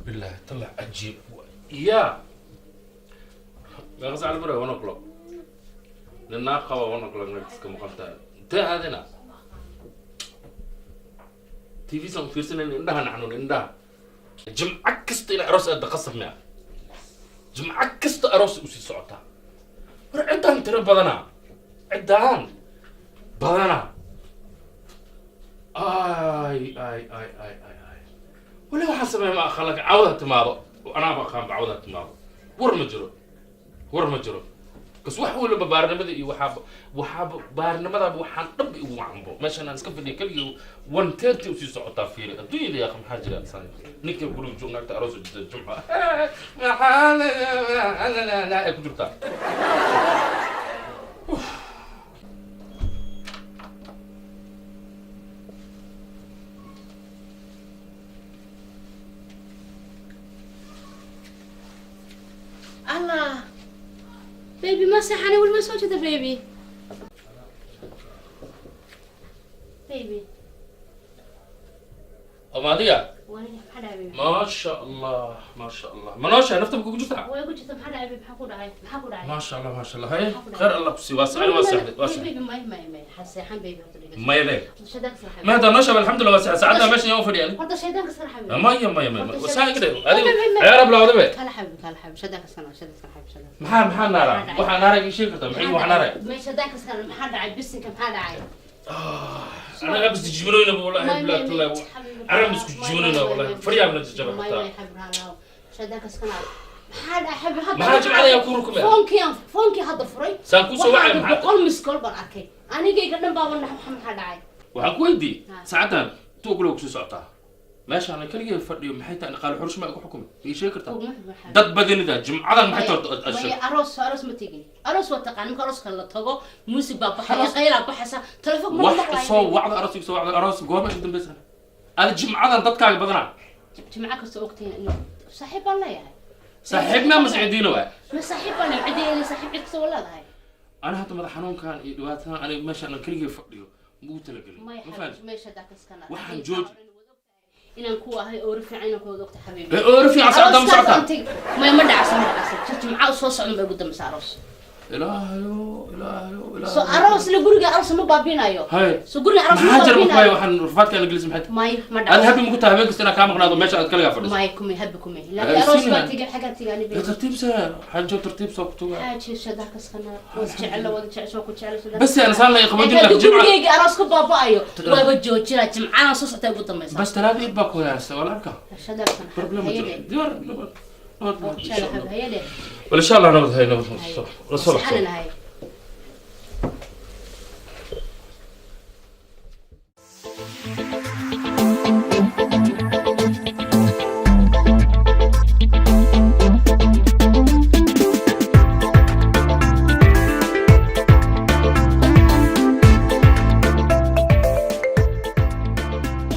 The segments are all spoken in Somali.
Billahi tala, cajiib ya. Meeqa sac la? 1 o'clock. Nin naa qaba 1 o'clock nagtiska maqan tahay. Intee aadina? TV saan fiirsanayna, indhaha naxnuun indhaha. Jimco kasta inay aroos aadda qasab miya? Jimco kasta aroos usii socotaa. War ciddaan tiro badanaa, ciddaan badanaa. Ay ay ay ay ay ay, wali waxaan sameeya ma aqaan, laakiin cawda timaado anaaba aqaanba. Cawda timaado, war ma jiro, war ma jiro. Bas wax waliba baarnimada iyo waxaaba baarnimadaaba waxaan dhanba igu wacanbo. Meeshan aan iska fadhiya keligii, 1:30 usii socotaa. Fiiri adduunyada yaqa, maxaa jira? Ninka guriga joog, naagta aroos jirta, jumca maxaa ay ku jirtaa? Allah, baby, ma seexani weli? Ma soo jeeda, baby? Baby. Ama adiga? Waniga, maxaa dhacay, baby? Maasha Allah, maasha Allah. Ma nooshahay? Nafta ma kugu jirtaa? Way ku jirta. Maxaa dhacay, baby? Maxaa ku dhacay? Maxaa ku dhacay? Maasha Allah, maasha Allah. Haye, khayr Allah ku sii. Waa seexday, waa seexday, waa seexday. Baby, may may may, ha seexan, baby. Horta dhegeyso. Mayade. Horta shaydaanka iska Ma haddaa nooshahay? Alxamdulillah, waa seexday. Saacaddaa meeshan yaa u fadhiya? Horta shaydaanka iska xabibi. Maya, maya, maya, saa iga dhe adiga. Ciyaar bilawda be. Kala xabibi, kala xabibi, shaydaanka iska shaydaanka iska xabibi, shaydaanka. Maxaa naara? Waxaa naara ii sheegi kartaa? Maxay wax naara? May, shaydaanka iska. Maxaa dhacay? Bisinka, maxaa dhacay? Anaga bas jijibinoyna wallahi, billahi tallahi, arab isku jijibinoyna wallahi, faryaabna jajaba xataa. Shaydaanka iska naar. Maxaa dhacay, xabibi, hadda? Maxaa jimcada yaa ku rukumaya? Foonkii hadda furay. Saan kuu soo wacay, Waxaan maxaa? 100 missed call baan arkay. Anigayga dhan baaba nax. Maxaa dhacay? Waxaan ku weydiiyey, Ha. saacaddan 2 o'clock kusii socotaa, meeshaan keligee fadhiyo, maxay tahay? Qaali xurush ma igu xukumay? Ii sheegi kartaa? Dad badanida jimcadan maxay tahay horta? Maya, aroos ma tegin. Aroos waa taqaan, marka arooska la tago muusig baa baxaya, qaylaa baxaysa, telefoon ma Wax maqlayo. soo wacda, aroos soo wacda, aroos goorma igu dambaysa? Ada jimcadan dadkaaga badanaa. Jimco kasta ogtahay inuu saaxiib baan leeyahay. Saaxiib maa mascidiina waay? Ma saaxiib baan leeyahay, cidii saaxiib cid kasta waa leedahay. Ana hadda madax xanuunkan iyo dhibaatadan, aniga meeshaan aan keligee fadhiyo ma ugu talagelin. Maya. Ma Xabiib, fahanti? meesha dakaskana Waxaan jooji. Inaan ku ahay oori fiican, inaan ku wada ogta, xabiibi. Ee, oori fiican saacadda ma socotaa? Maya, ma dhacso, ma dhacso. Jimco soo socdan bay ugu dambaysa aroos. Ilaahayo, ilaahayo, ilaahayo. So aroos la guriga aroos ma baabinayo. Hay. So guriga aroos ma Maxaa jira marka? baabinayo. Waxaan rafaadkaan gelis maxay? Maya, ma Aad dhacso. Happy maku tahay habeen kasta inaan kaa maqnaado meesha aad kaligaa fadhiso? Maya, kumay happy kumay, Eh, laakiin aroos baa sinaan. tegay, xaggaa tegay ani. Ee, tartiib se xajo, tartiib soo kutuga. Xaaji, shadakaskana wada jecel, wada jecel, ku jecel. Bas aan saan la qabadin laakiin lak jimca. Gurigayga aroos ka baaba'ayo waaba joojina. Jimcana soo socota ugu dambaysa. Bas talaada id baa ku wadaarsa, waa la arkaa. Shadakaskana. Problem ma jiro, diyaar, nabad, nabad, nabad, insha Allah. Hayade. Wal insha Allah, nabad hay, nabad la soo baxso. Saxananahay.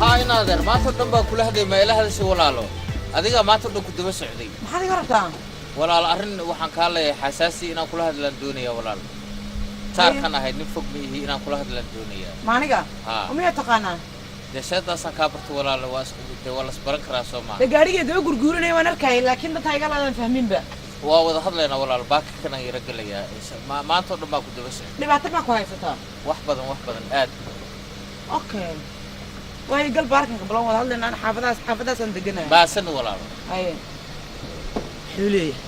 Haa, inaadeer, maanta o dhan baa kula hadlay. Ma ila hadashay, walaalo? Adigaa maanta o dhan ku daba socday. Maxaad iga rabtaa? Walaal, arrin waxaan kaa leeyahay xasaasi inaan kula hadlaan doonaya. Walaal, taarkan ahayd nin fog ma ihi, inaan kula hadlaan doonayaa. Maaniga? Haa. Miyaa taqaanaa? Dee sheedaasaan kaa barta, walaalo. Waa is dee waa las baran karaa, soo maa? Dee gaadhigee daba gurguuranaya waan arkayay, laakiin dadka iga laadaan fahminba. Waa wada hadlaynaa, walaal. Baakakanaan yara gelayaa. Maanta oo dhan baa ku daba socday. Dhibaato maa ku haysataa? Wax badan, wax badan, aad. Okay, waayo, gal parkingka balan wada hadlayna. Ana xaafadahaas, xaafadahaasaan deganahay. Baasana, walaalo. Haye, muxuu leeyahay?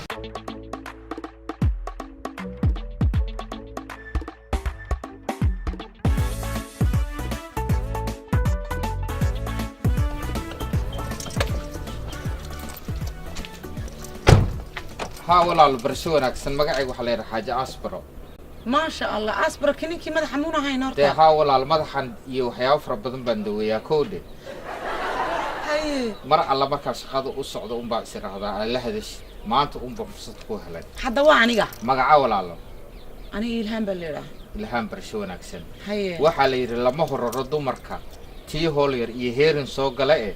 Haa walaalo, barasho wanaagsan. Magacayga waxaa la yidhaha Xaaji Asbaro. Maasha Allah, Asbaro, kininkii madaxa muuna hayn Dee horta? Haa walaal, madaxan iyo waxyaabo fara badan baan daweeyaa, kowdhe. Haye. Mar alla markaa shaqada u socdo unbaa is iraahdaa alla hadash. Maanta unbaa fursad ku helay. Hadda waa aniga. Magaca, walaalo? Aniga Ilhaan baa leedhaha. Ilhaan, barasho wanaagsan. Haye. Waxaa la yidhi lama hororo dumarka tii hool yar iyo heerin soo gala eh,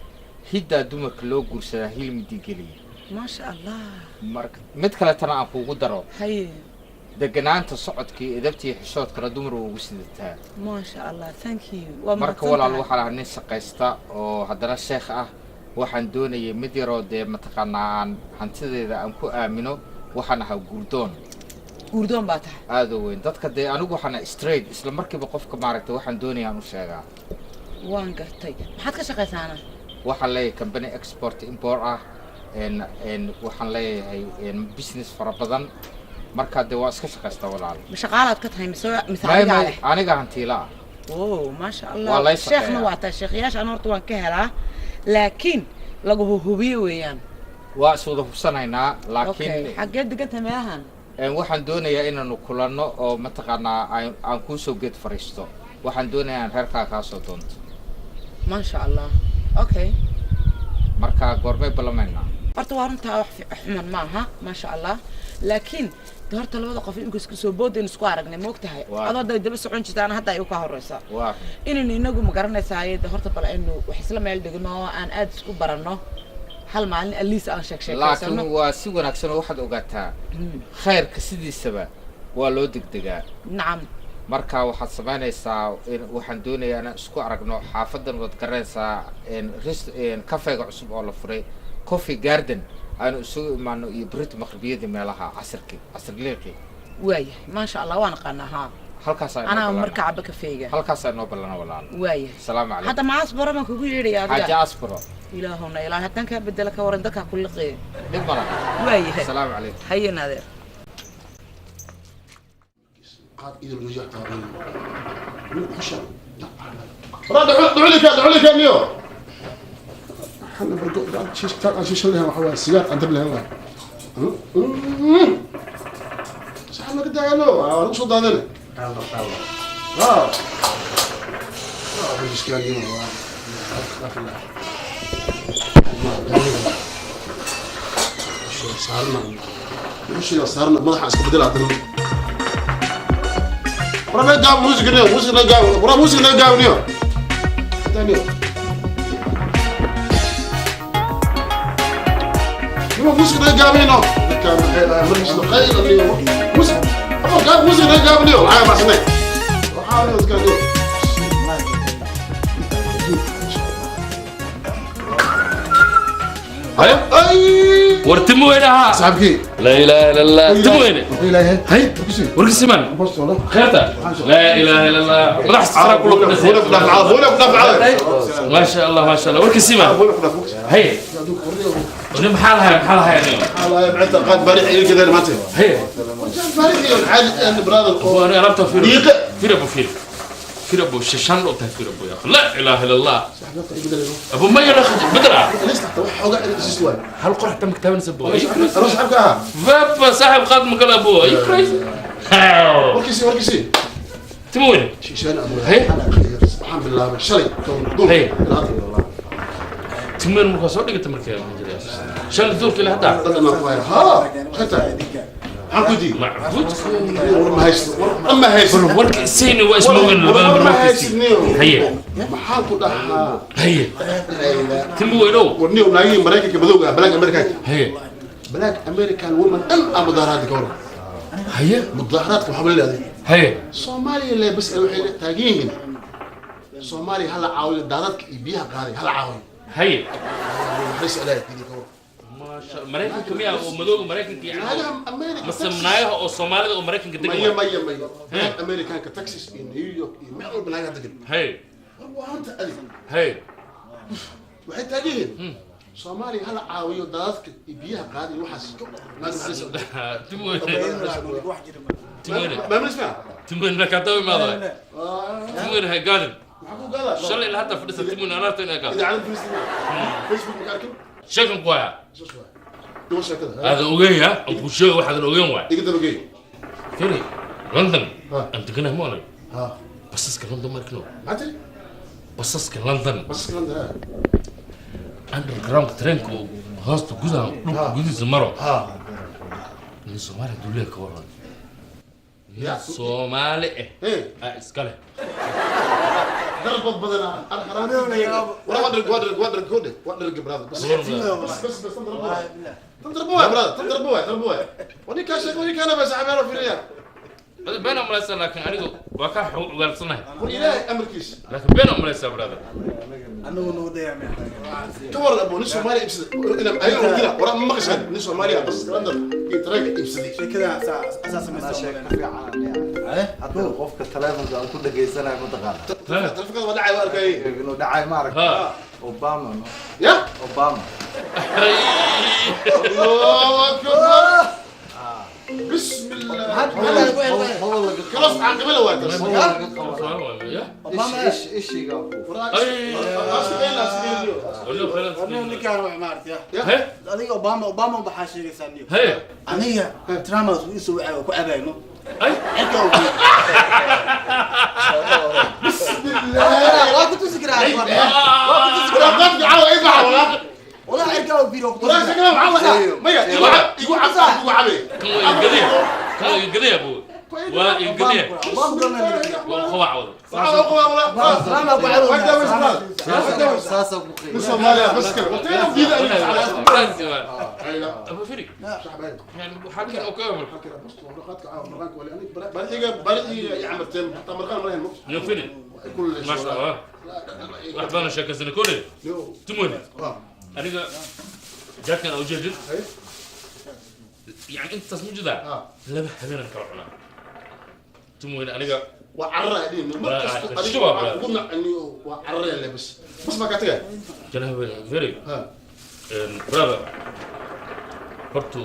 hiddaa dumarka loo guursadaa hilmidi geliya. Maasha Allah. Marka mid kaletana aan kuugu daro. Haye. Deganaanta socodka iyo edabta iyo xishoodkana dumar waa ugu sidataa. Maasha Allah, thank you, waa Marka mahadsan walaal, tahay. waxaa lahaa nin shaqaysta oo haddana sheekh ah. Waxaan doonayay mid yaroo dee mataqaanaa aan hantideeda aan ku aamino. Waxaan ahaa guurdoon. Guurdoon baa tahay? Aada u weyn. Dadka dee anigu waxaan straight, isla markiiba qofka maaragtay waxaan doonaya aan u sheegaa. Waan gartay. Maxaad ka shaqaysaana? Waxaan leeyahay company export import ah n waxaan leeyahay business fara badan. Markaa dee waa iska shaqaystaa, walaal. Ma shaqaalaad ka tahay mise May adigaa may leh? Aniga hantiila ah. Oh, maasha Waa Allah. lay Sheekhna shaqeeyaa. waa tahay. Sheekhyaasha ana horta waan ka helaa, laakiin lagu hubiyo weeyaan. Waa is wada hubsanaynaa. Okay. Laakiin Xaggee degan tahay meelahan? Waxaan doonayaa inaanu kulanno oo mataqaanaa aan kuusoo geed fariisto. Waxaan doonayaa aan reerkaa kaa soo doonto. Maasha Allah, okay. Marka goormay ballamaynaa? Horta waa runtaa, wax xuman maaha, maasha Allah, laakiin de horta labada qof imika isku soo boodaynu isku aragnay, ma ogtahay? Adoo day daba socon jirtaan, hadda ay u ka horeysa Waa inaynu inagu, ma garanaysaa, de horta bal aynu wax isla meel dhigno oo aan aad isku baranno, hal maalin aliis aan sheeg sheekeysano. Laakiin waa si wanaagsan oo waxaad ogaataa, khayrka sidiisaba waa loo degdegaa. Nacam. Marka waxaad samaynaysaa waxaan doonayaa inaan isku aragno xaafadan, waad garanaysaa, kafeega cusub oo la furay, Coffee Garden, aanu isugu imaano iyo berit maqribiyadii meelaha casirkii, casir liiqii. Waayahay, maasha Allah, waan aqaanaa, haa. Halkaasaa inoo Anaa ballana. marka caba kafeega. Halkaasaa inoo ballana, walaal. Waayahay. Asalaamu calaykum. Hadda macaas baro baan kugu yeedhaya Xaaji adiga. Asbaro. Ilaahuna ilaah, haddaan kaa bedela ka waran, dadkaa ku liqee. Dhib ma laha. Waayahay. Asalaamu calaykum. Haye, naadeer. قاد ايده الوجع تابين دعولي كان اليوم حنا برقو شيش شيش لها waxa sigaar aan dab lahayn waay saxan laga daayano waa lagu soo daadana. Haa, heshiiskaagii waa saarna meesha saarna madaxa iska bedela haddana. Wara naga gaab music niyo, music naga gaab. Wara music naga gaab niyo. Daniel. Niyo music naga gaab niyo. Gaab markiis qayl niyo. Music. Ama gaab music naga gaab niyo. Lacag baxsanay. Waxaa niyo iska niyo. Haye. Ay! War timo weyne ahaa. Saaxiibkii. Laa ilaaha illa Allah, timo weyne. Ilaahay. Hay, warkisiman kheerta. Laa ilaaha illa Allah, madax sara kula. Hula ku dhaaf, hula ku dhaaf. Maasha Allah, maasha Allah, warkisiman. Hula ku dhaaf. Hay, wani maxaa lahay aniga? الله يبعث قاد باريح إلى كذا ما تي. Hay. باريح عاد brother. Abu, ani alaabta fiir. Dhiiqa. Fiir abu, fiir, fiir abu, shishan loo tahay, fiir abu ya akhi. Laa ilaaha illa Allah. Abu, ma yara bedra. ليش تحت وحوقع إيش واي. Hal qorax tam kitaabana sabo. أنا صاحبك آه. Vapa saaxib qaad makala abu, are you crazy? وركسي وركسي. Timo weyne. شيشان أبو. هي. سبحان الله شلي. هي. Timo weyne markaa soo dhigata markee maxaa jira shan duurka ilaa hadda. ها خطأ عقدي. Macbuudka. war ma haysto, war ma haysto. Warka isayni waa ismoogin labada war ma bar. haysidniyo. Haye. Maxaan ku dhahaa? Haye, timo weynow. Warniyo, naagihii Maraykanka madowga ah, Black American. Haye. Black American woman dhan aa mudaaharaadka ka waran. Haye. Mudaaharaadka waxaa la leedahay Haye. Soomaaliya le bas waxay taagan yihiin Soomaaliya hala caawiyo, daadadka iyo biyaha qaaday hala caawiyo. Haye. Naxariis Ilaahay diiday ka waran. Maasha, Maraykanka miya oo madowga Maraykanka yani? Naagaha America. Mase naagaha oo Soomaalida oo Maraykanka degan? Maya, maya, maya, Black Americanka Texas iyo New York iyo meel walba naagaha degan. Haye. War waa horta adig. Haye. Waxay taagan yihiin Soomaaliya hala caawiyo, daadadka iyo biyaha qaaday waxaas. Naag naxariis. Timo weyne, timo weyne. Ma misma. Timo weyne markaa daba imaado, timo weyne hay gaadin. Maxaa ku gaadaa? Shalay ilaa hadda fadhisa timo weyne, alaabta inay gaado. Idaacada Facebook, Facebook ma arkin. Sheekan ku haya. Soo soo dua sheekada. Aadan ogeyn ya aan kuu sheego waxaadan ogeyn waay. Iga dabagey. Firi, London Ha. aan deganahay ma oran. Ha. Basaska London markino. Maxaa tiri? Basaska London. Basas kalanda ha. Underground trainka oo hoosta gudaha dhulka Ha. gudihiisa maro. Ha. Nin Soomaali duleer ka waran, nin Ya. Soomaali ah Hey. aa iska leh. Darbad badanaa arxaraan wala wadrig wadrig wadrig kode wadrig brother, bas bas bas bas, تضرب واي تضرب واي brother، تضرب واي تضرب واي وني كان شيء وني كان بس عمال في ريال. Hada been aan malaysaa, laakiin anigu waa kaa xog ugaalsanahay. War Ilaahay amarkiisa. Laakiin been aan malaysaa, brother. Anagu nagu dayacmay. Ka waran abo, nin Soomaaliya iibsaday ayaga wardina wara ma maqashaan, nin Soomaaliya bas London iyo tareenka iibsaday. Sheekada asaa Anaa samaysta. Sheeko fiican yani. Hadda qofka taleefonka aan ku dhageysanayo, mataqaana? Taleefanka waa dhacay, waa arkayay. Inuu dhacay, ma aragta? Ha. Obama, no? Ya. Obama. Allahu akbar, bismillah. Kalas caaqibala waa tas. Maba laga qabanaa. Ya. Ish ishiga ku. Anigu ninkaan waa maaragtay. He. Adiga Obama, Obama waxaa sheegaysaa niyo. He. Aniga Trump uu isoo wacay, ku cabayno. Ay. Cirka uu. Waa ku tusi karaa. Waa ku tusi karaa. Waraaqaadka caawa ay baxa walaa. Walaa cirka uu fiiro ku tusi. Waraaq sakana maxaa maya igu igu cab igu cabe. Kan waa igadaya, kan waa igadaya buu, waa igadaya. Obama garanayo. Waa qabac wada. Waxaa qaba walaa. Trump ku cabayno. Saasa ku Nin qiimo. Soomaaliya bas kale waqtiga diida aniga. Abu Firi yani waxaa kan oo ka Yo Firi, ما شاء الله, wax badan sheekaysanay kole. Tumoni, aniga jaadkan aa ujeedid yani intaas ma jidaa, laba habeenan kala cunaa, tumoni aniga. Waa carara hadhiin markasta adiga waxaan kugu nacani, waa cararaya le bas bas baa kaa tagay. Janaha Firi, brother, hortu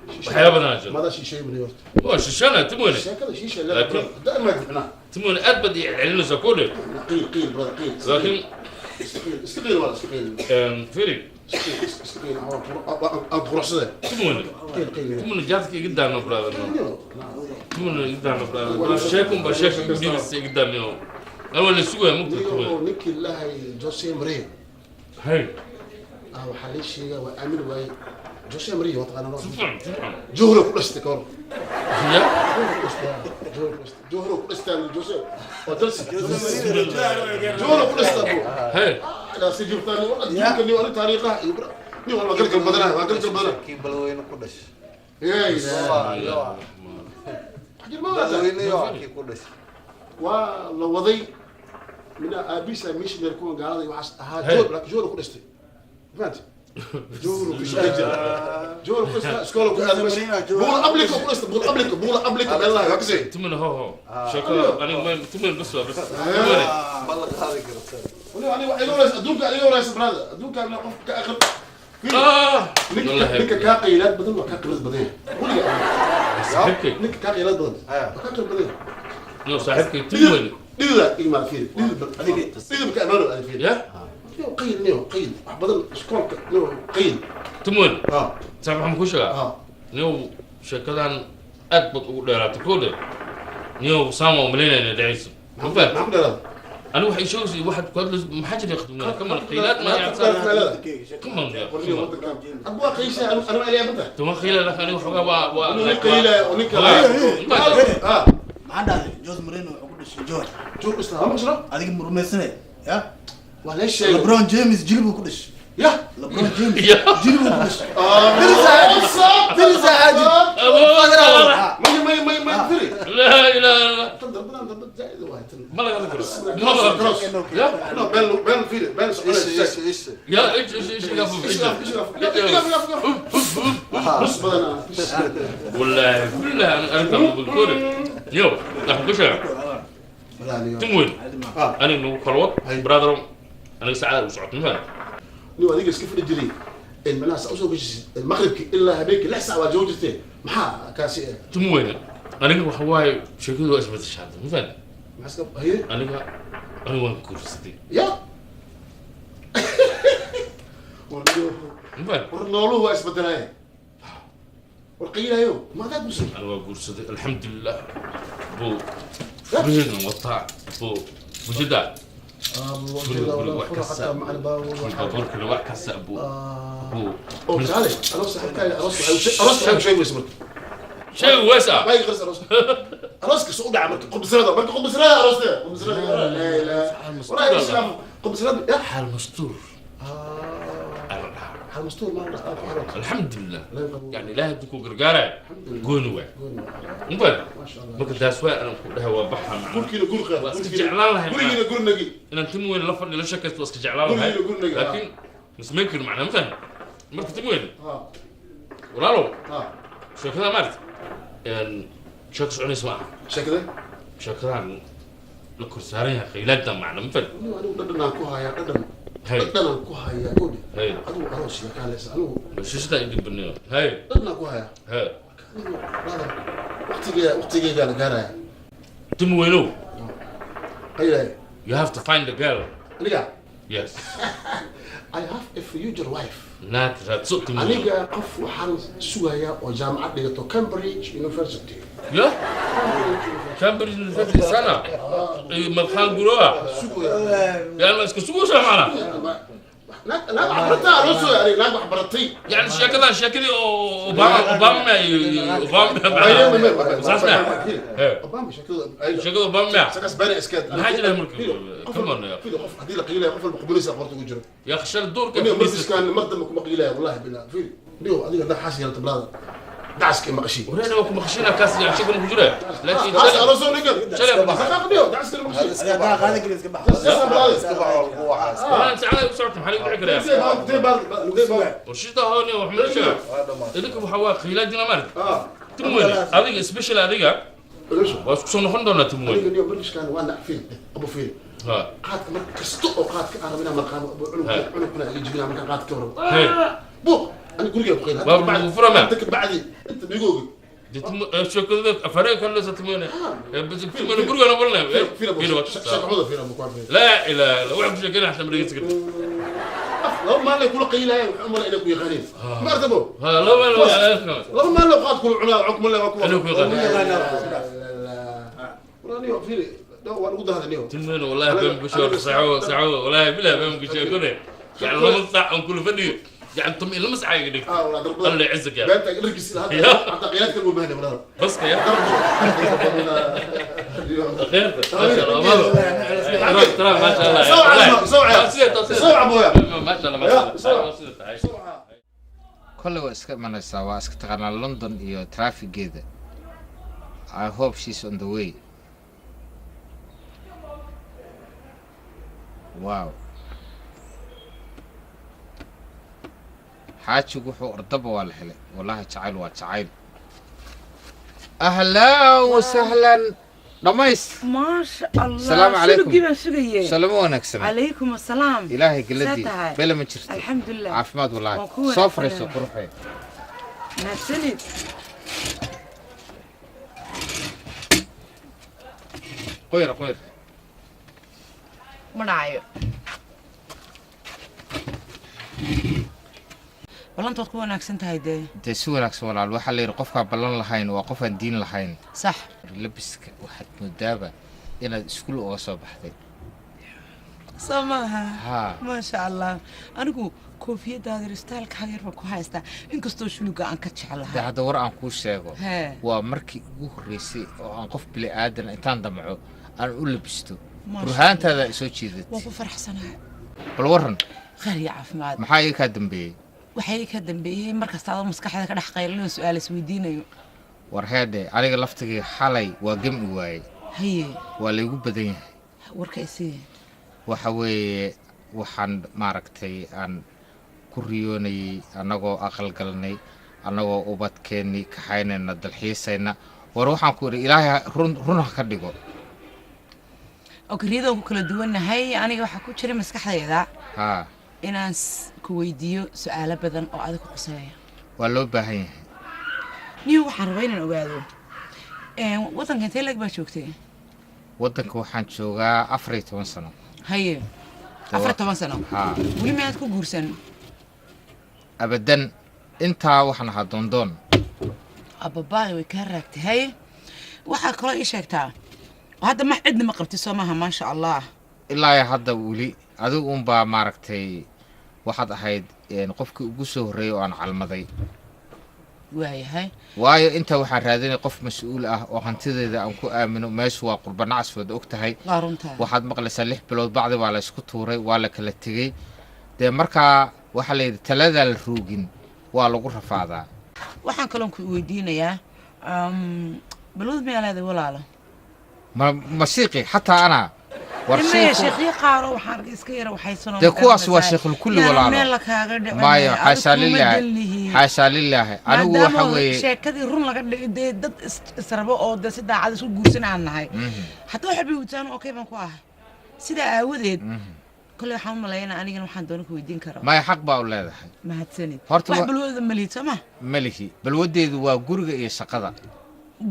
waxyaaba badanaa jiro. Mada shisheey min horta. Waa shishana, tumoni. Sheekada shisheey la da'ma bixnaa. Tumoni, aad baad ii celinaysaa kole. Qiil qiil brother, qiil. Laakiin iska qiil wala iska qiil. Firi. Iska qiil aad quruxsada. Tumoni. Qiil qiil. Tumoni, jaadka iga daano, brother. Tumoni, iga daano, brother. Sheekun baa sheeka igu dhiibaysa, iga daamiyo. Ana waa la sugaya mugta, tumoni. Ninkii lahay Jose Maria. Hay. Waxaa lii sheegaa, waa aamin waaye, Jose Maria waa taqaanaa? Si fiican, si fiican. Johro ku dhashtay kahor. Ya. Johro ku dhashtay Jose oo Chelsea Johro ku dhashtay abu. Hey. Ila si jirtaan adduunka ni wala taariikhaha iyo ni wala gargal badanaa, waa gargal badanaa. Kii Balweyne ku dhashay. Yaa ilaahay. Balweyne iyo kii ku dhashay. Waa la waday mina aabiisa missionary kuwan gaalada iyo waxaas ahaa. Johro ku dhashtay, fahanti? Johro ku shaqay jira, Johro ku dhashtay, iskoola ku aaday, buula ablika ku dhashtay, buula ablika, buula ablika meelaha waa kasii. Tumoni, ho ho, sheekada aniga ma tumoni, bas waa bas, tumoni. Ma la qaadi kartaa? Wali aniga waxay iga waraysa adduunka, aniga waraysa brother, adduunka aniga qof ka aqal. Ninka kaa qaylaad badan waa kaa khibrad badan yahay weliga. Saaxiibkay. Ninka kaa qaylaad badan waa kaa khibrad badan yahay. No, saaxiibkay tumoni. Dhidida imaa fiiri, dhidid dhidid ka amaano adiga fiiri. Ya. Niyo qayl, niyo qayl wax badan iskoolka, niyo qayl. Tumoni, saaxiib, waxaan kuu sheegaa niyow, sheekadan aad baad ugu dheeraatay kole. Niyow, saan waa umalaynayna dhacayso, ma fahamtay? Maxaa ku dheeraada? Anigu waxay sheegaysa waxaad ku hadlayso, maxaa jira khidmada kaman qiilaad ma kaman. Hadba waa qaysha, aniga aliyaa manta. Tuma qiila, laakiin aniga waxoogaa waa nin qayla oo ninka. Maxaa dhahday? Jose Mourinho wuxuu ku dhashay George. Joog isla ma jiro. Adiga ma rumaysanay ya? Waa la sheegay. LeBron James jilibuu ku dhashay. Ya. LeBron James Ya. jilibuu ku dhashay. May may may may firi. Laa ilaaha illa. Tan darbadan darbad zaaid waa tan. Ma laga hadli karo, ma laga Cross. Ya. No, been been firi been. Ishi ishi ishi. Ya, ish ish ish iga fuf. Ish ish ish badan. والله بالله انا انت بالكورة يو راح كشع تمويل انا انه خلوط brother, انا ساعه وسعت ما Nin adiga iska fadhi jiray macnaha saa usoo gashisid maqribki ilaa habeenkii 6 saac waa joogi jirtee, maxaa kaasi ah? Tumweyne, aniga waxa waaye sheekadu waa isbedeshay hadda, ma fahamtay? Maxaa iska haye? Aniga waan guursaday. Ya. Ma fahamtay? War nooluhu waa isbedelaaye, war qiilaayo ma adaad musin. Aniga waa guursaday, alxamdulilah, buu furihiigan wataa buu mujada guriga wax kasta, baabuurkana wax kasta buu. Oo kaale aroos saaxiibkaaga, aroos waxay aroos waxay sheegaysa marka. Shay weesa. Ma iga qaris aroos, arooska soo dhaca marka qubsirada, marka qubsirada arooska qubsirada, la ilaha wallahi islaam qubsirada ya. Xaal mastuur ala dhahaa. Xalmastuur ma la ku xaroot. Alxamdulilah. La qabo. Yani ilaahay hadduu ku gargaaraya, gooni waay. Gooni. Mafahant? Maasha Allah. Marka taas waa anaan ku dhahay waa baxa macna. Gurkiina gur qeer. Waa iska jeclaan lahay macna. Gurigiina gurnagi. Inaan tim weyn la fadhi la sheekaysto waa iska jeclaan lahay. Gurigiina gurnagi. Laakiin masmayn karo macna, ma fahmi? Marka tim weyn, Ha. walaalow, Ha. sheekada maarata sheeko soconaysa ma aha. Sheekada? Sheekadan la kor saaran yahay khaylaada macna, ma fahmi? Anigu dhadhanaan ku hayaa dhadhan. Hay. Dhadhanaan ku hayaa guri. Hay. Adigu aroos yaa kaaleysa anigu. Bashiishada idin baniyo hay. Dhadhanaan ku hayaa. Hay. Anigu brother, waqtigeeda waqtigeegaa la gaaraya. Tim weynow. Qaylaya. You have to find the girl. Aniga? Yes. I have a future wife. Naag raadso, tim weynow. Aniga qof waxaan sugayaa oo jaamacad dhigato Cambridge University. Ya Cambridge University sana madxaan guroa. Sugayaa. Yani ma iska sugaysaa macna? Naag naag wax baratay loo sugaya aniga, naag wax baratay. Yani sheekadan sheekadii oo Obama Obama Obama saas ma Obama sheekada. Sheekada Obama ma Sakaas bani iskaad. Maxaa jira marka? Come on, ya. Fiiri, qof haddii la qiilaya qof walba qubanaysa qorta ugu jiro. Ya khashal doorka. Niyo markiskaan mar dambe kuma qiilaya, wallahi billah. Fiiri niyo, adiga haddaa xaas yeelata brother, dacaska ima qashin. Wareena waa ku maqashina kaas yani sheekada ku jira, laakiin Xaas aroosoo ninkan. Shalay- Dhaqaaq niyo, dacaska ima qashin. Adiga daa qaadan kari, iska bax. Iska bax oo lagu waxaa. Walaan sacada u socota, maxaa lagu dhici karaa? Dee baa- dee baa- Warshida hoone wax ma sheega. Waa dhammaatay. Idinka waxa waa khiilaadina maarta. Ah, Tim weyne, adiga special, adiga ogeysho. waa isku soo noqon doonaa, tim Aniga weyne. niyo markiskaan waa nac, fiiri abu, fiiri. Ha. Qaadka mar kasta oo qaadka aan rabo inaan marqaamo abu, cunug Ha. cunugkuna iga jibinaa markaan qaadka ka warrabo. Hey. Buuq ani gurigaa ku qayla. Waa lagu furamaa. Inta ka bacdi inta migoogi. Sheekada afareen kan loo tim weyne, bas tim weyne guriga walna. Fiiri abu, sheekada fiiri abu, ku fiiri. Laa ilaa illa wax ku sheekana xataa ma dhegeysan kartid. Laba maalin ay kula qaylaayeen, waxay u malay inay ku yaqaaniin ma artabo. Ha, laba laba. Laba maalin oo qaad kula cunaa cug male waa kuwa. Anuu ku yaqaan. Niyo fiiri, waa lagu dahda niyo. Tim weyne, wallahi been bushoor saco saco, wallahi bilaa been ku sheekone yani lama saac aan kula fadhiyo yani tum lama saac iga dhigto. Ah walaa darbada. Allah يعزك يا beenta dharkiis hadda hadda qiyaadka loo baahnay brother. بس يا خير، ما شاء الله ترى ترى ما شاء الله. سوعة سوعة سوعة ابويا. ما شاء الله ما شاء الله. Kolley waa iska imanaysaa, waa iska taqaanaa London iyo traffigeeda. I hope she's on the way. Wow, xaajigu wuxuu ordaba waa la helay. Wallahi jacayl waa jacayl. Ahlan wasahlan, dhamays. Maasha Allah. Salaamu calaykum. Sulugii baan sugayey. Salamo wanaagsan. Calaykum asalaam. Ilaahay galadii. See tahay? Bele ma jirto. Alxamdulilah. Caafimaad wallaahi. Waan ku Soo fariiso. wanaagsanahay. Quruxee. Mahadsanid. Qoyr qoyr. Ma dhacayo ballantood, ku wanaagsan tahay dee. Dee si wanaagsan walaal. Waxaa la yidhi qofkaa ballan lahayn waa qofaan diin lahayn. Sax. Labiska waxaad moodaaba inaad iskuul uga soo baxday. Soo maaha? Haa. Maasha Allah, anigu koofiyadaada stylekaaga yar baan ku haystaa, inkastoo shuluga aan ka Dee jeclahay. Hadda war aan kuu sheego. Hee. Waa markii ugu horreysay oo aan qof bili aadan intaan damco aan u labisto. Maasha. Burhaantaada ay soo jiidatay. Waan ku faraxsanahay. Bal warran. Khayr iyo caafimaad. Maxaa iga kaa dambeeyey? Waxay ka dambeeyey markasta adoo maskaxda ka dhex qaylinayo su-aal isweydiinayo. War heedhe, aniga laftigii xalay waa gemi waayey. Haye. Waa laygu badan yahay. Warka isii. Waxa weeye, waxaan maaragtay aan ku riyoonayey annagoo aqal galnay, annagoo ubadkeennii kaxaynayna, dalxiisayna. War waxaan ku idhi Ilaahay run run ha ka dhigo. Oo riyadaan ku kala duwannahay. Aniga waxaa ku jira maskaxdayda haa inaan ku weydiiyo su-aalo badan oo adiga ku quseeya. Waa loo baahan yahay. Niyo, waxaan rabaa inaan ogaado waddanka intee leeg baa joogtay? Waddanka waxaan joogaa 14 sano. Haye, 14 sano? Haa. Weli miyaad ku guursan? Abadan, intaa waxaan ahaa doondoon. Ababaay, way kaa raagtay. Haye, waxaa kaloo ii sheegtaa, hadda ma cidna ma qabti, soo maaha? Maasha Allah. Ilaa iyo hadda weli adigu unbaa maaragtay waxaad ahayd qofkii ugu soo horreeyey oo aan calmaday. Waayahay. Waayo intaa waxaan raadinay qof mas-uul ah oo hantideeda aan ku aamino. Meeshu waa qurbanacas, waad og tahay. Waa runtaa. Waxaad maqlaysaa 6 bilood bacdi waa la isku tuuray, waa la kala tegey. Dee markaa Waxaa la yidhi taladaa la roogin waa lagu rafaadaa. Waxaan kaloon ku weydiinayaa, balwad miyaa leedahay, walaalo? Ma masiiqi xataa anaa war Maya, sheekhyo qaar oo waxaan arkay iska yara waxaysanoo. Dee kuwaas waa sheekhulkulli, walaalo. Meel la kaaga dhicin. Maya, xaashaa lilaahi, xaashaa lilaahi. Anigu waxa Maadaama weeye sheekadii run laga dhigay, dee dad israbo oo dee si daacad isku guursan aan nahay, haddaba waxay bay wataan, okay baan ku ahay. Sidaa aawadeed kolley waxaan u malaynaa anigana waxaan doona ku weydiin karaa. Maya, xaq baa u leedahay. Mahadsanid. Horta wax balwada malihid, soo ma? Malihi. Balwadeedu waa guriga iyo shaqada.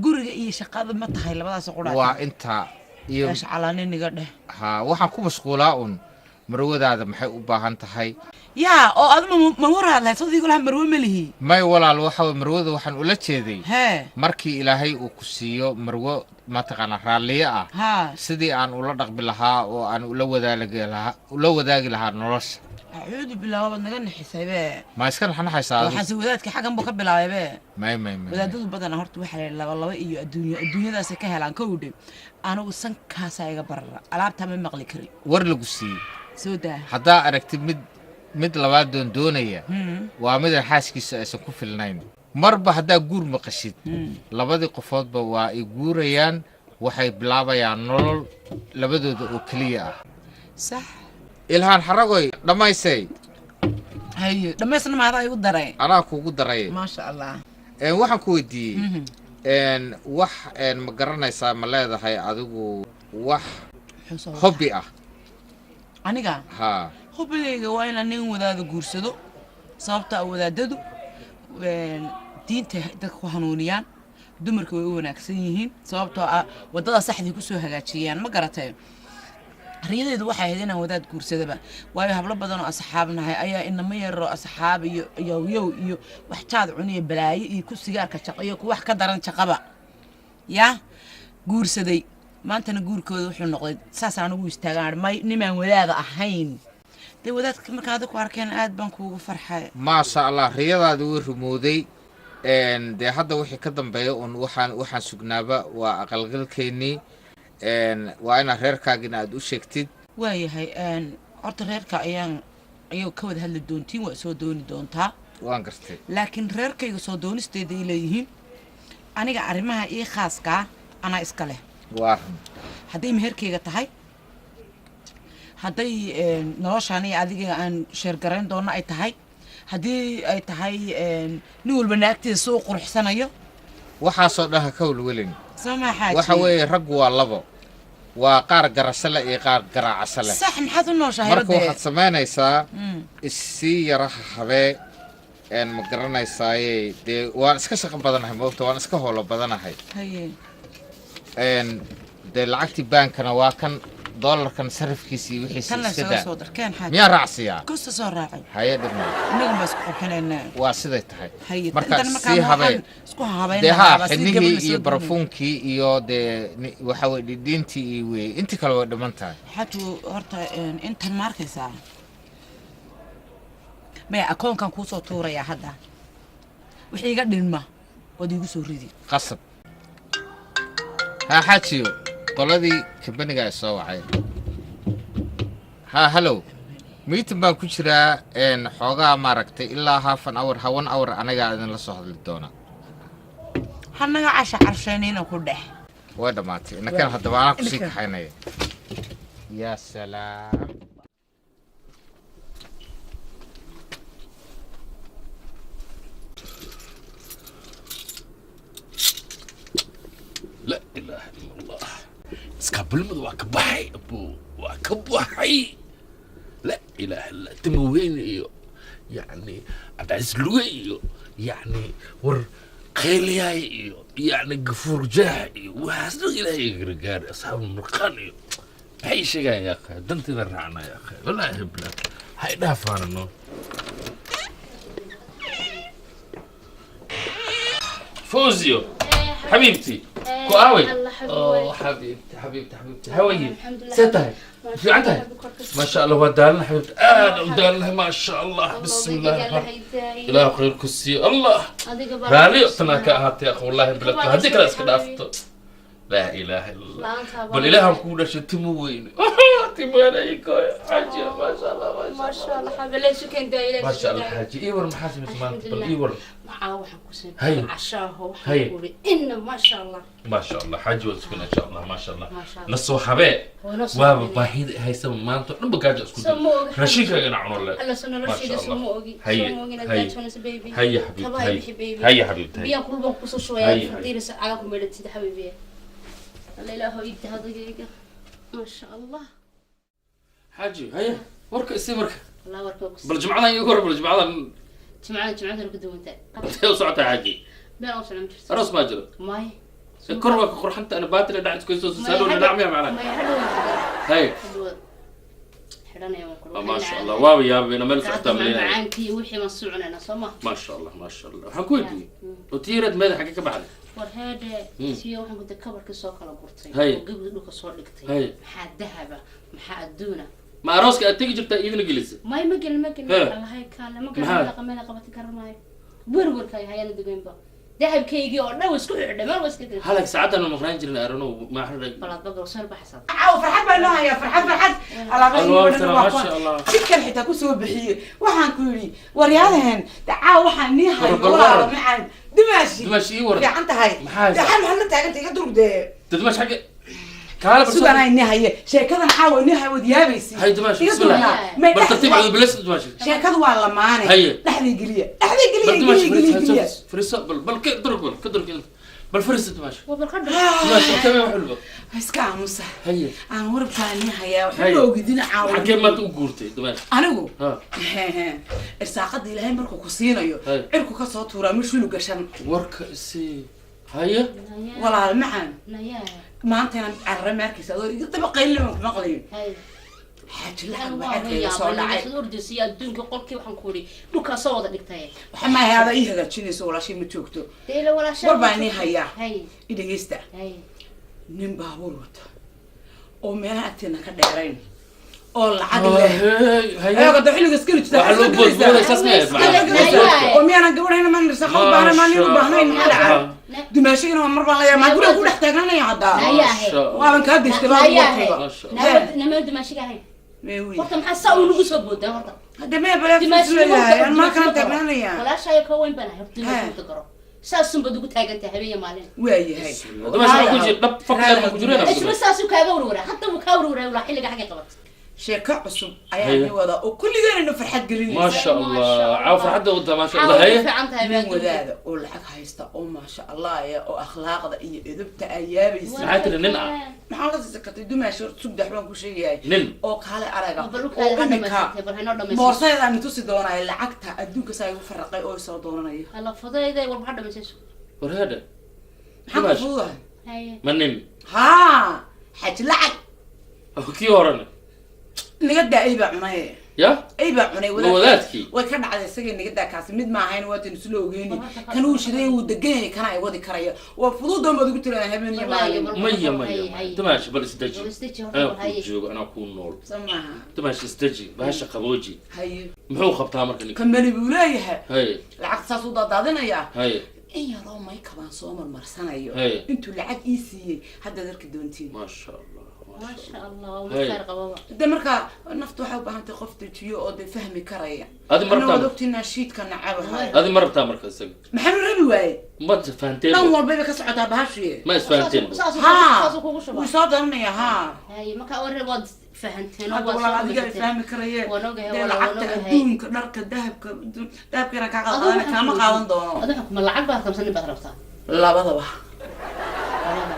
Guriga iyo shaqada ma tahay labadaas qudhaa? Waa intaa iyo Meesha calaaniniga dheh. Ha, waxaan ku mashquulaa un marwadaada maxay u baahan tahay. Yaa, oo aduma ma waraad lahayd sodiigu laha marwe malihi? May walaal, waxa waye marwada waxaan ula jeeday Hee. markii Ilaahay uu ku siiyo marwo mataqaanaa raalliye ah, sidii aan ula dhaqmi lahaa oo aan ula wadaagi lahaa nolosha. Acuudu billah, wabaad naga nixisay be. Ma iska naxnaxaysaa adigu? Waxaase wadaadka xaggan buu ka bilaabay be. May, may, may. Wadaadadu badanaa horta waxaa la yidhi laba laba iyo adduunyo adduunyadaasay ka helaan kowdhe. Anigu sankaasaa iga barara, alaabtaa ma maqli karin. War lagu siiyey. Soo daa. Haddaa aragtid mid labaad doon doonaya, waa midaan xaaskiisa aysan ku filnayn. Marba haddaa guur maqashid, labadii qofoodba waa ay guurayaan, waxay bilaabayaan nolol labadooda oo keliya ah. Sax. Ilhaan xaragoy dhammaysay. Haye, dhammaysna maadaa igu daray. Anaa kugu daray. Maasha Allah. Waxaan ku weydiiyey, wax ma garanaysaa, ma leedahay adigu wax Muxuu soo wadaa? Hobby ah. Aniga? Haa. Hobbigayga waa inaan nin wadaada guursado, sababta ah wadaadadu diinta dadka ku hanuuniyaan, dumarka way u wanaagsan yihiin, sababtoo ah waddada saxdii kusoo hagaajiyaan. Ma garatay? Riyadeedu waxay ahayd inaan wadaad guursadaba, waayo hablo badan oo asxaab nahay ayaa inama yaroo asxaab iyo yowyow iyo wax jaad cuniyo balaayo iyo ku sigaarka jaqo iyo ku wax ka daran jaqaba yaa guursaday. Maantana guurkooda wuxuu noqday saasaan ugu istaagaan may nimaan wadaada ahayn. Dee wadaadka markaa adiku arkeen aad baan kuugu farxay. Maasha Allah, riyadaadi way rumowday. Dee hadda wixii ka dambeeya un waxaan sugnaaba waa aqalgalkeennii. Waa inaad reerkaagina aad u sheegtid. Waayahay, horta reerka ayaan ayaga ka wada hadli doontiin, waa soo dooni doontaa. Waan gartay. Laakiin reerkayga soo doonisteeda ay leeyihiin, aniga arrimaha ii khaaskaa anaa iska leh. Waa run. Hadday meherkayga tahay, hadday noloshaan iyo adiga aan sheergarayn doono ay tahay, haddii ay tahay nin walba naagtiisa soo quruxsanayo. Waxaasoo dhan ha ka welwelin. Soo maa, xaaji? Waxa weeye raggu waa labo, waa qaar garasho leh iyo qaar garaacasho leh. Sax, maxaad u nooshahay? Marka dee waxaad samaynaysaa issii yaraha habee. Ma garanaysaaye, dee waan iska shaqo badanahay, moogta, waan iska howlo badanahay. Haye. Dee lacagtii baankana waa kan, doolarkan sarifkiisa iyo wixiisa. Tan la Iska isaga daa. soo darkeen, xaaji. Miyaa raacsiyaa? Kusta soo raacay. Haye, dhibna. Innagan baa isku qurxinaynaa. Waa siday tahay. Haye. Marka Intan markaa sii habee. waxaan isku habayn Dee haa, lahaaba sidii xidnihii gabadha soo iyo doonay. barafuunkii iyo dee waxa weye dhidhiintii iyo weye intii kale way dhiman tahay. Xaaju, horta intan ma arkaysaa? Maya, akoonkan kuusoo tuurayaa hadda, wixii iga dhinma waad iigu soo ridi. Qasab haa, xaajiyo, qoladii kambaniga ay soo wacay. Haa, hello, meeting baan ku jiraa. Xoogaa maaragtay ilaa half an hour, one hour anagaa idinla soo hadli doona. Hanaga casha carshaynayna ku dhex. Way dhammaatay. Inakan haddaba anaa kusii Inakan. kaxaynaya. Yaa salaam. La ilaaha ila Allah, iskaabulmadu waa ka baxay, abuu, waa ka baxay. La ilaaha illa, timo weyne iyo yacni Cabdicasiis Luge iyo yacni war qayliyaay iyo yacni Gafuur Jaax iyo waxaas dhan Ilaahay iga gargaari. Asxaabu murqaan iyo maxay sheegayaan yaa akhi? Danteeda raacna yaa akhi, wallaahi bilaa ha idhaafaanano. فوزيو حبيبتي كواوي. اوه حبيبتي حبيبتي حبيبتي، how are you؟ الحمد لله. ستهي في عندها ما شاء الله ودالنا حبيبتي، انا ودالنا ما شاء الله، بسم الله الرحمن، الى خير كسي الله. Raalli tanaa ka ahaatay akh, wallahi bilad haddii kale iska dhaafto. Laa ilaaha illa Allah. Laanta. Bal ilaahan kuu dhashay, timo weyne, timo weyne, xaaji, maasha Allah, maasha. Maasha Allah, xabiib, sukan daa Ilaahay. Maasha Allah, xaaji, ii war, maxaa samaysay maanta? Bal ii war. Maxaa waxaan ku Hay. sameeyay cashaaho? Hay. Waxaan ku uri inna maasha Allah. Maasha Allah, xaaji, waa sukana insha Allah, maasha Allah. Maasha Allah. Na soo habee. Waa na soo Waaba habee. baahida haysaba maanta dhan ba gaajo isku Soo ma ogi. Raashinkaaga ina cuno le. Alla soo noloshayda. Maasha Soo ma Allah. ogi. Haye, soo ma ogi inaad haye. gaajoonayso, baby. Haye, xabiibti. Kabaha Haye. bixi, baby. Haye, xabiibti, haye. Biyaan kulbaan kusoo Haye, shubayaa. haye. Furdiiraysa caga ku meedhatid, xabiibi. Alla ilaahu iibta hadagayga, maasha Allah. Xaaji, haye, warka isii marka. Allah warka ku. Bal jimcadan iigu hor, bal jimcadan. Jimcada, jimcada ku duwantahay. Intee u socotaa, xaaji? Meel oo socon jirto. Aroos maa jiro? May. Kor waa ka qurxanta, ana baatila dhac isku soo saadhow dhacmiya macnaha. May, hadhow. Haye. Hadhow xidhanaya waan Ah, maasha Allah, waaba yaabina meel socotaa malaynaya. Macaankii wixii baan sii cunaynaa, soo ma? Maasha Allah, maasha Allah. Waxaan ku weydiiyey oo tiireed meeda xagge ka baxday? War heedhe, siyo waxaan ku kabarkii soo kala gurtay Hay. oo gabadha dhulka soo dhigtay. Hay. Maxaa dahaba, maxaa adduuna? Ma arooska aad tegi jirtaa iidina gelisa? May, ma gelin, ma gelin. He. Allahay kaale, ma Maxaa? gelin. Dhaqameeda qabati karamaayo, werwerka ay hayana degeynba, dahabkaygii oo dhan wa isku xidhay, meel wa iska gelin. Halag saacaddan ma maqnaan jirin arano ma Balaad bagal soo baxsan. Caaw farxad baa noo hayaa, farxad, farxad. Alaabahii Allah oo dhan waa maasha kuwan. Allah. Jidkan xitaa kusoo bixiyey. Waxaan ku yidhi waryaalaheen de, caaw waxaan nii hayo. War, bal walaalo waran. Macaan dumaashi. Dumaashi, ii waran. Fiican tahay. Maxaa haysaa? De, xal maxaad la taagantay? Iga durug dee. Dumaash, xagge kaale bal. Sugan ay nii haye sheekadan, caawa nii haye, waad yaabaysi. Hay dumaash, Iga bismillah. durnaa. May Bal tartiib, dhexda- cudu bilis, dumaash. Sheekadu waa lamaane. Haye. Dhexday geliya, dhexday Bal geliya. dumaash. Geliya, geliya, geliya. Fariiso, bal bal ka durug, bal ka durug, bal fariiso, dumaash. Waa barqadha. Dumaash, kame wax walba. Iska aamusa. Haye. Aan warabkaa nii hayaa waxba Haye. ma ogidin caawa. Xaggee maanta u guurtay, dumaash? Anigu Ha. Irsaaqada Ilaahay markuu ku siinayo, Haye. cirku ka soo tuuraa ma shulu gashan. Warka isii, haye. Walaal macaan, Nayaa. Maanta inaan carare maarkaysa adoo iga daba qaylin baan ku maqlayo. Hay. Xaaji lacag Anigu baa waa cirkayga soo dhacay. yaabay, ordaysiyo adduunka, qolkii waxaan ku uri dhulkaa soo wada dhigtay. Waxa ma ahaada ii hagaajinayso, walaashay ma joogto. Dee ila walaashaa. War baa nii hayaa. Hay. I dhegeysta. Hay. Nin baabuur wata oo meelaha agteena ka dheerayn oo lacag leh. Haye. Ayaga da xilliga iskali jirta. Waxaa loo boodbooday saas ma ahayd, macnaha? Oo miyaanan gabadhayna maan irsaaqo u baahnayn, maan nin u baahnayn? Maxaa dhacay? Dumaashigana waa mar baan la yaabaa, guriga ku dhex taagnaanaya haddaa. Nayaahe. Waaban kaa degtay baa Nayaahe. warkayga. Maasha Allah. Nama dumaashiga ahayn. Meewi. Horta maxaa saa uu nagu soo boodaa horta? Hadda mee baleefisleeyahay, aan maa kalan taagnaanaya. Walaashaayo ka weyn baan ahay horta, dumaashiga garo saasun baad ugu taagantahay habeen iyo maalin. Waayahay. Dumaash, waxaa ku jira dhab fakar ma ku jireen? Isma saasuu kaaga warwaraa, hadda wuu kaa warwaraa walaa xilliga xaggay qabat. Sheeko cusub ayaa Haye. ni wadaa oo kulligeenana farxad gelinaysa. Maasha Allah, caaw farxadda wadaa, maasha Allah. Caawa way Haye. fiican tahay. Nin wadaada oo lacag haysta oo maasha Allah ya, oo akhlaaqda iyo edebta ay yaabaysa. Maxaa tiri, nin ah? Maxaa la sakatay, dumaashi? Horta sugdax baan ku sheegayahay. Nin. Oo kaale araga Bal u oo kaale ha imika dhamaysatay, bal haynoo dhamaysatay. boorsadeedaan tusi doonaya lacagta adduunka saa igu faraqay oo isoo doonanaya. Alla fudayday, war maxaa dhamaysayso? War heedhe. Maxaa ku Dumaash. fududahay? Haye. Ma nin? Haa, xaji lacag. Kii horena? Naga daa, ay baa cunay. Ya. Ay baa cunay. Ma wadaadkii? Way ka dhacday isagii, naga daa, kaasi mid ma ahayn, waatan isla ogeeni. Kan uu shiday wuu degan yahay, kana ay wadi karaya waa fududan baad ugu tiraan habeen iyo Wallaahi, maalin. Maya, maya. Haye, haye. Dumaash, bal isdeji. Bal isdeji, horta Anaa bal haye. kuu joogo, anaa kuu nool. Soo maaha? Dumaash, isdeji, bahasha qabooji. Haye. Muxuu qabtaa marka ninka? Kamani buu leeyahay. Haye. Lacagta saas u daadaadinayaa. Haye. In yaroo maykabaan soo marmarsanayo. Haye. Intuu lacag ii siiyey haddaad arki doontiin. Maasha Allah. Maasha Allah, waa Haye. mid khayr qababa. De markaa naftu waxay u baahan tahay qof dejiyo oo de fahmi karaya. Adi ma Anna rabtaa? waad ogtiin nashiidka nacabahay. Adi ma rabtaa marka isaga? Maxaanu rabi waaye? Ma isfahanteen? Dhan walbayba ka socotaa bahashiye. Ma isfahanteen? Haa. Saasuu kugu shubaa. Wuu soo daranaya, haa. Haye, marka warre waad fahanteen oo Hadda waad walaal soo adiga ay dhamaysatay. fahmi karayeen. Waan ogahay, Dee walaal, waan lacagta ogahay. adduunka, dharka, dahabka, dahabka inaan kaa qaadana kaama qaadan doono. Adigu ma lacag baad rabtaa, nin baad rabtaa? Labadaba.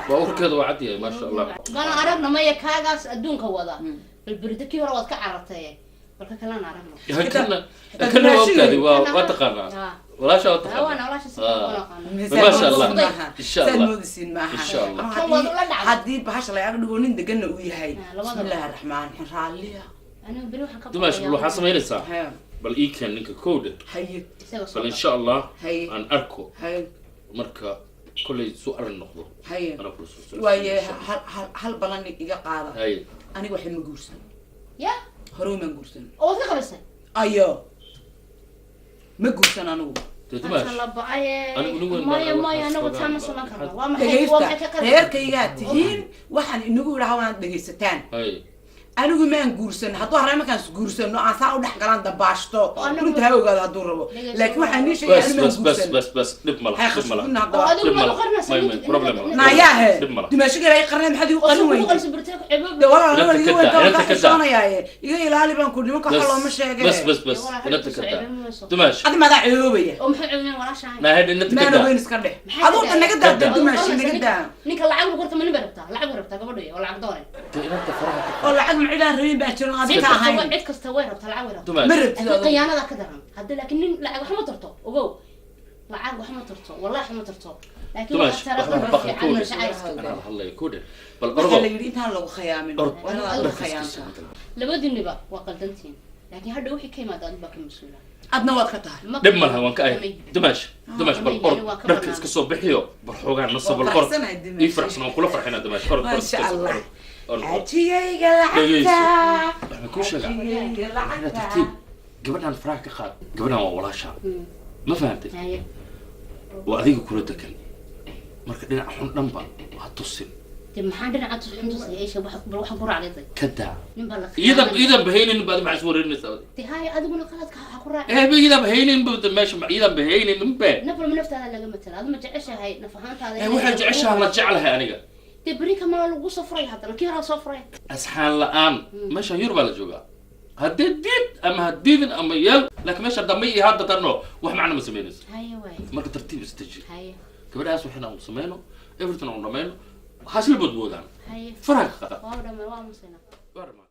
Waa warkeeda waa cad yahay, maasha Allah. Bana aragna, maya, kaagaas adduunka wada bal berito, kii hore waad ka carartay, balka kalena aragno. Kana kana waa ogtaadi, waa taqaanaa. Ah. Walaasha waa Ah, taqaanaa. waana walaasha si Ah. fiican u aqaana. Maasha Allah. Maaha. Insha Saad Allah. moodisiin maaha. Insha Allah. Ama Kan waad ula dhacday. Haddii bahasha la ag dhigo nin deganna uu yahay. Ah, labadaba. Bismillaahi raxmaan raxiim, raalliya. Anigu beri waxaan ka Dumaash, bal waxaa samaynaysaa, Haye. bal ii keen ninka kowdha. Haye. Isaga soo Bal insha Allah Haye. aan arko. Haye. Marka kolley suu arrin noqdo, Haye. anaa kula soo socdo. Waaye, hal balan iga qaada. Haye. Aniga waxba ma guursan. Ya. Hore umaan guursan. Oo waad ka qabaysay? Ayo, ma guursan anigu. Dee dumaash. La ba'aye. Anigu nin weyn baan Maya, ahay, maya, waxaas anagu fogaan taa ma baa. samayn karno. Waa maxay, waa Dhegaysta, maxay ka qaldan? Reerkaygaa tihiin, waxaan inagu idhaha waanaad dhegaysataan. Hay. Anigu maan guursan. Hadduu harey markaan is guursano aan saa u dhex galaan dabaashto, Anagu- runta ha ogaado hadduu rabo. Dhegayso. Laakiin waxaan nii sheegay, Bas anigu maan bas bas guursan. bas bas, dhib ma Hay laha, dhib ma laha. khasbina Oo haddaba. adigu Dhib ma ma laha. qarnaysa. May, may, problem ma laha. Naayaahe, Dhib ma laha. dumaashigeeda ay qarneen, maxaad igu qarin weyday? Qalin birteeku ceebo. De walaal, Inanta walaal, iga ka daa, weynta waan inanta kaa ka daa. xishoonayaaye, iga ilaali baan ku nimanka waxa looma sheege. Bas bas bas, Walaal, inanta xagga ka daa. soo ceebin mayso. Dumaash. Adi madaa ceeboobaya? Oo maxay ceebinayaan walaashahay? Naahid, inanta ka Maana daa. weyn iska dheh. Maxay Adugu ka ta naga daa? daa. Ka daa. Dumaashi naga daa. Ninka lacag buu korta, ma nin bay rabtaa? Lacag bay rabtaa gabadhu, oo lacag doonay. Dee inanta faraha ka Oo lacag macidaan rabin baa jiran Cid adiga kasta ahayn. Cid kasta way rabtaa, lacag way rabtaa. Dumaash. Ma rabtid Laakiin adigu. khiyaanada ka daran hadda. Laakiin nin lacag wax ma tarto, ogow, lacag wax ma tarto, wallahi wax ma tarto, laakiin Dumaash, waxa tara waxba qalbi baqan fiican ku iyo dheh. jacaylka. Anaa la hadlaya ku dheh. Bal Waxaa ordo. la yidhi intaan lagu khayaamin Orod. waa inaad adigu khayaantaa. Labadiinniba waa qaldantiin, laakiin hadha wixii ka yimaada adigu baa ka mas-uula. Adna waad ka tahay. Dhib ma laha, waan ka ahay. Dumaash, dumaash, bal Kamay, orod. waa ka Dharka banaan. iska soo bixiyo, bal xoogaa naso, bal Waa orod. faraxsanahay, Dumaash. Ii faraxsan, waan kula farxinaa, dumaash. Orod, orod, Maasha iska soo, Allah. orod, orod, orod. Xajigayga Dhegayso. lacagta. Waxaan kuu sheegaa. Xajigayga Waxaa lacagta. tartiib. Gabadhan faraha ka qaad. Gabadhan waa walaashaa. Ma fahantay? Haye. Waa adiga kula degan. Marka dhinaca xun dhanba ha tusin. Dee maxaan dhinaca xun tusay? Eesha waxa bal waxaan ku raacday Ka daa. nin baa la Iyadan khiyaanay. Iyadan bahaynin baad, maxaa is wareerinaysaa? Dee haye, adiguna qaladka ha ku raaci. Eh, ba iyadan bahaynin ba meesha, iyadan bahaynin be. Naf walba naftaada laga matala. Adu ma jeceshahay naf ahaantaada? Eh, waxaan jeceshahay, la jeclahay aniga. Dee beri kamaa lagu soo furay haddana, kii horaa soo furay. Asxaan la'aan meeshan Yurub baa la joogaa. Haddii diid ama hadiidin ama yeel, laakiin meesha dambe iyo hadda tanno wax macno ma samaynayso. Haye waay. Marka tartiib istaji. Haye. Gabadhaas waxayna aan samayno, everything aan dhamayno, hasla boodboodaan. Haye. Faraha ka qaad. Waa dhamay, waa musina. Waa dhamaaday.